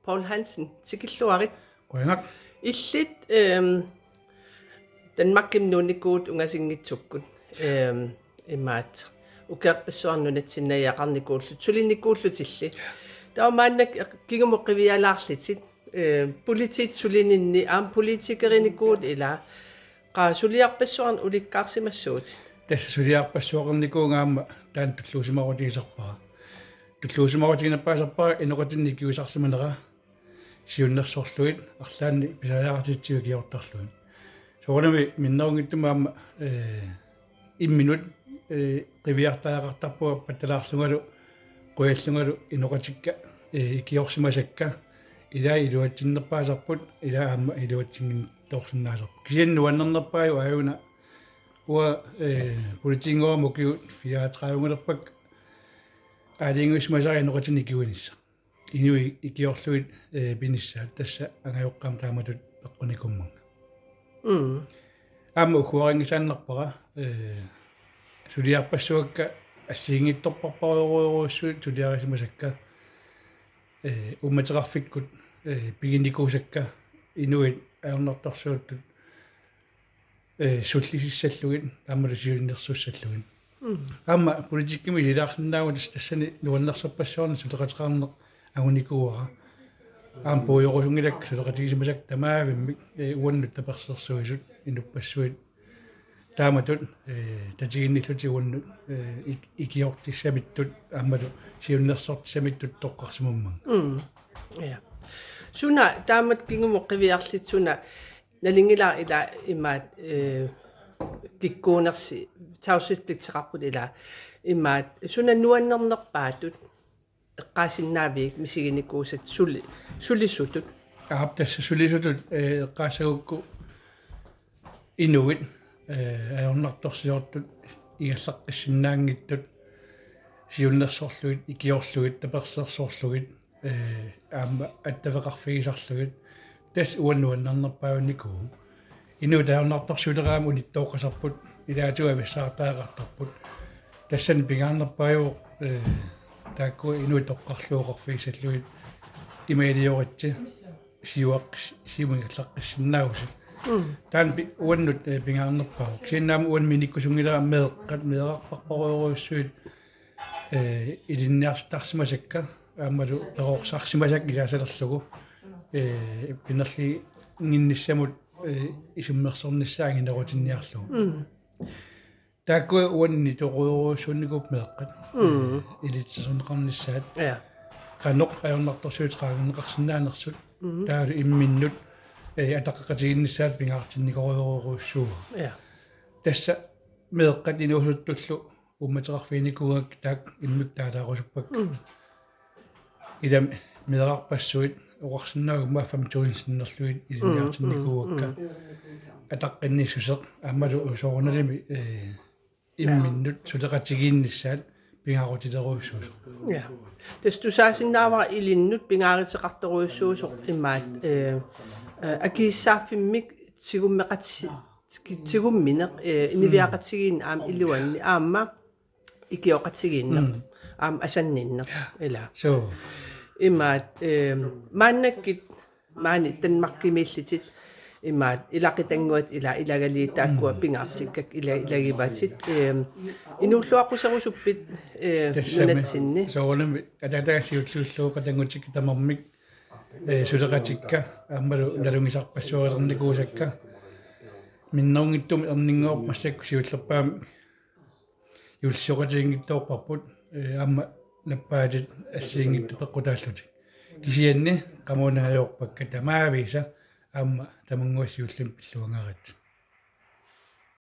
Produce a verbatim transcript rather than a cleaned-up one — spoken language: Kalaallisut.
Poul Hansen, tikilluarit. Qujanaq. Illit, ehm, Danmarkimi nuunnikuuvutit ungasinngitsukkut. Ehm, imaat. Ukiorpassuarni nunatsinniarneqarnikuullutit, sulinikuullutilli. Taava maannakkut kingumut qivialaarlutit. Ehm, politiit sulininni, aamma politikerinikuuvutit ilaa. Qaa suliarpassuarnik ulikkaarsimassuutit? Tassa suliarpassuaqarnikuuvunga aamma taanna tulluusimaarutigisarpara. Tulluusimaarutiginerpaasarpara inoqatinik ikiuisarsimanera siunnersorlugit arlaannik pisariaqartitsigut ikiortarlugit. Soorunami minnerunngitsumik aamma, eh, imminut, eh, qiviartariaqartarpunga pattalaarlungalu, qujallungalu inoqatikka, eh, ikiorsimasakka, ilaa iluatsinnerpaasarput, ilaa aamma iluatsinngitsoorsinnaasarput. Kisianni nuannernerpaajuvoq aajuna uanga, eh, politiinngorama ukiut fireogtredive-nngorpakka aalajangiussimasara inoqatinik ikiuinissaq. Inuit ikiorlugit, eh, pinissaat tassa angajoqqaama taamatut peqqunikuummanga. Mm. Aamma uggorinngisaannarpara, eh, suliarpassuakka assigiinngitsorparparujorujussuit suliarisimasakka, eh, uummateqarfikkut, eh, piginikuusakka inuit ajornartorsiuttut eh, sullisissallugit, aammalu siunnersussallugit. Mm. Aamma politikkimi ililaarsinnaavugut tassani nuannersorpassuarnik suleqateqarneq angunikuuara. Aamma puigorusunngilakka suleqatigisimasakka tamaavimmik, eh, uannut tapersersuisut, inuppassuit. Taamatut, eh, tatiginnillutik uannut, eh, ik-, ikiortissamittut, aammalu siunnersortissamittut toqqarsimammanga. Mm. Ja. Suna taamatut kingumut qiviarlutit suna nalunngilara ilaa imaat, eh, kikkuunersi tavshedspligteqarput ilaa imaat suna nuannernerpaatut eqqaasinnaaviuk misiginikuusat suli-, sulisutut? Aap, tassa sulisutut, eh, eqqaassagukku inuit, eh, ajornartorsiortut ingerlaqqissinnaanngitsut siunnersorlugit, ikiorlugit, tapersersorlugit, eh, aamma attaveqarfigisarlugit. Tassa uannut nuannernerpaajunikuuvoq. Inuit ajornartorsiutereerami unittooqqasarput, ilaatigut avissaartariaqartarput. Tassani pingaarnerpaajuvoq, eh, taakku inuit toqqarlugu oqarfigissallugit ima ilioritsi siuaqqis-, siumut ingerlaqqissinnaagussi. Mm. Taanna pi-, uannut, eh, pingaarnerpaavoq. Kisianni aamma uannut minikkusunngilara meeqqat, meerarparparujorujussuit, eh, ilinniartittarsimasakka, aammalu perorsarsimasakka ilaasalerlugu, eh, pinerliinnginnissamut, eh, isummersornissaa anginerutinniarlugu. Mm. Taakku uannit toqqarujorujussuunikuupput meeqqat. Mm. Ilitsersorneqarnissaat. Ja. Qanoq ajornartorsiutit qaangerneqarsinnaanersut. Mm. Taavalu imminnut, eh, ataqqeqatigiinnissaat pingaartinnikoorujorujussuuvoq. Ja. Tassa meeqqat inuusuttullu uummateqarfiginikuuakka taakku immikkut taalaarusuppakka. Mm. Ilami meerarpassuit oqarsinnaaguma fem tusind sinnerlugit ilinniartinnikuuakka. Mm, mm, mm. Ataqqinnissuseq aammalu soorunalimi, eh, imminnut suleqatigiinnissaat pingaarutilerujussuusoq. Ja. Tassa tusaasinnaavara ilinnut pingaaruteqartorujussuusoq imaat, eh, eh, akisussaaffimmik tigummeqati-, tigummineq, eh, mm, inuiaqatigiinni aamma iluanni aamma ikioqatigiinneq. Mm. Aamma asanninneq. Ja. Ilaa. So. Imaat, eh, maannakkut maani Danmarkimiillutit imaat ilaqutannguatit ilaa ilagaliit taakkua, mm, pingaartikkakka ila-, ilagivatit. Eh, inuulluaqquserusuppit, eh, tassami nunatsinni? Soorunami ataataga siulliullugu qutanngutikka tamarmik, eh, suleqatikka aammalu nalunngisarpassuarilernikuusakka. Minnerunngitsumik erninnguaq massakkut siullerpaamik juullisioqatigiinngitsoorparput, eh, aamma nappaatit assigiinngitsut peqqutaallutik. Kisianni qamuuna ajorpakka tamaavisa aamma tamannguaq siullimmik pilluangaaritsi.